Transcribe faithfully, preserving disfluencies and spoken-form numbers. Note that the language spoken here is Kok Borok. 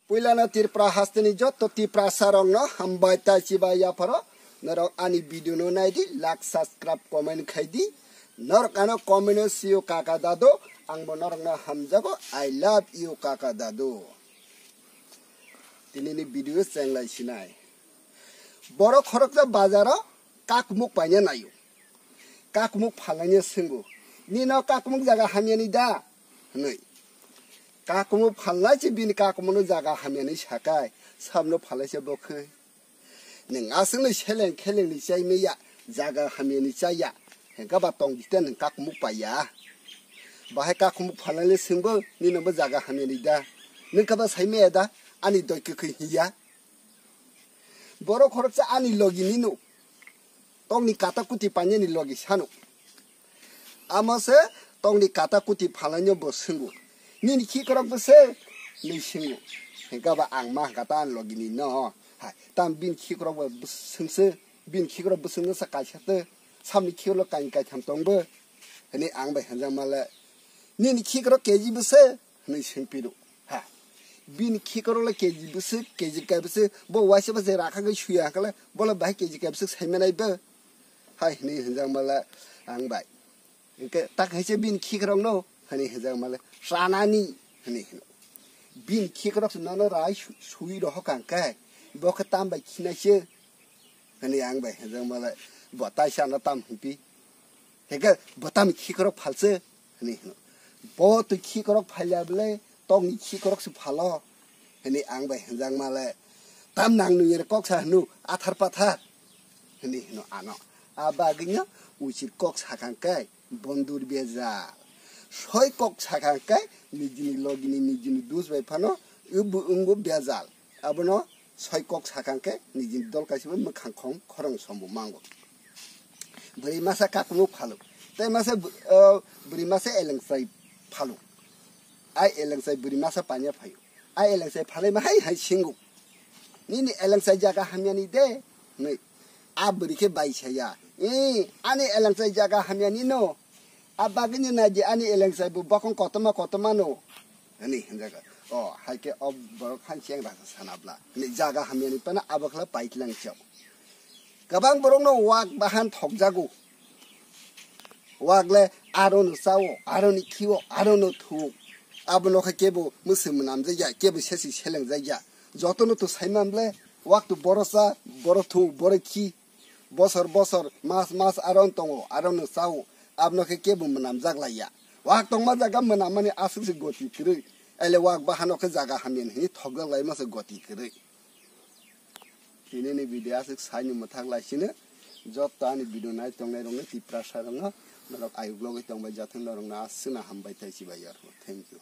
Puilano Tripura hasteni jotto Tiprasa rokno hambai tai chibai yapharo. Norok ani video no naidi, like, subscribe, comment khaidi. Norok ano comment o sio kaka dadu, angbo norokno hamjago, I love you kaka dadu. Tinini video chenglai sinai. Borok khoroksa bazaro kakmuk paina naio. Kakmuk phalnaino swngo, "Nino kakmuk jaga hamyani da?" hwnwi. Kakmuk phalnai se bini kakmukno jaga hamyani sakai, samno phalai se bo khe. Nwng aswkno seleng khelengni chai maya, jaga hamyani chaya, hengkha ba tong dita nwng kakmuk paiya. Bahai kakmuk phalnaino swngbo, "Nino bo jaga hamyani da?" Nwng khe ba sai maya da, ani doi kwkhwi hiya. Borok khoroksa ani logi nino. Tongni kata kuti painani logi sano. Amo se tongni kata kuti phalaino bo swngo. "Nini khikrok bo se?" hwnwi swngo. Hengkha ba ang ma hwnkha ta ani logi nino. Hai, tam bini khikrok bo swngse, bini khikrok bo swngno sa kaisa te. Samni khikrok kain kaitham tongbo. Hwnwi ang bai hwnjak male. "Nini khikrok keji bo se?" hwnwi swng piro. Ha. Bini khikrok le keji bwswk, keji kai bwswk, bo waisa bo je rakha kai suya hwnkhe le, bo le bahai keji kai bwswk sai manai bo. Hai hwnwi hwnjak male ang bai. Hwnkhe tak hai se bini khikrok no hwnwi hwnjak male, "Chanani," hwnwi hwno. "Bini khikrok se nono rai su-, sui rohor kang khe, bo khe tam bai khinai se." Hwnwi ang bai hwnjak male, "Bo tai sana tam hwnpi? Hwnkhe bo tam khikrok phalse?" hwnwi hwno. "Bo twi khikrok phalya bwle, tongni khikrok se phalo," hwnwi ang bai hwnjak male, "Tam nang nung ere kok sa hwno, athar pathar," hwnwi hwno ano. A bagwino uchir kok sakang kai bondur bejal. Soi kok sakang kai nijini logini nijini dus bai phano wngbo bejal. Abono soi kok sakang khe nijini dol kaisa bai mwkhang khong khorang sombo mango. Bwrwi masa kakumuk phaluk. Tei masa bw-, o, bwrwi masa elengchai phaluk. Ai elengchai bwrwi masa panya phaio. Ai elengchai phalai ma hai hai singo. "Nini elengchai jaga hamyani de?" hwnwi. A bwrwi khe bai saya. "Ee, ani elengchai jaga hamyani no. A bagwino naidi ani elengchai bo bokong kotorma kotorma no," hwnwi hwnjago. O, hai khe o borok han cheng rasa sana bla. Hwnwi jaga hamyani phano abo khe paitlang chao. Kwbang borokno wak bahan thokjago. Wak le arono chao, aroni khio, arono thuo. Abono khe kebo mwswi mwnamjakya, kebo sesi selengjakya. Jotono to saiman le, wak to boro cha, boro thuo, boro khi. Bosor bosor, mas mas aron tongo, arono chao. Abono khe kebo mwnamjak laiya. Wak tongma jaga mwnammani aswk se goti kwrwi. Aile wak bahano khe jaga hamya hinwi thokjak laima se goti kwrwi. Tinini video aswk saini mwthak lai sino. Jotto ani video nai tongnai rokno Tiprasa rokno norok ayuk logwi tongbai jathung norokno aswkno hambai tai chibai yorkno. Thank you.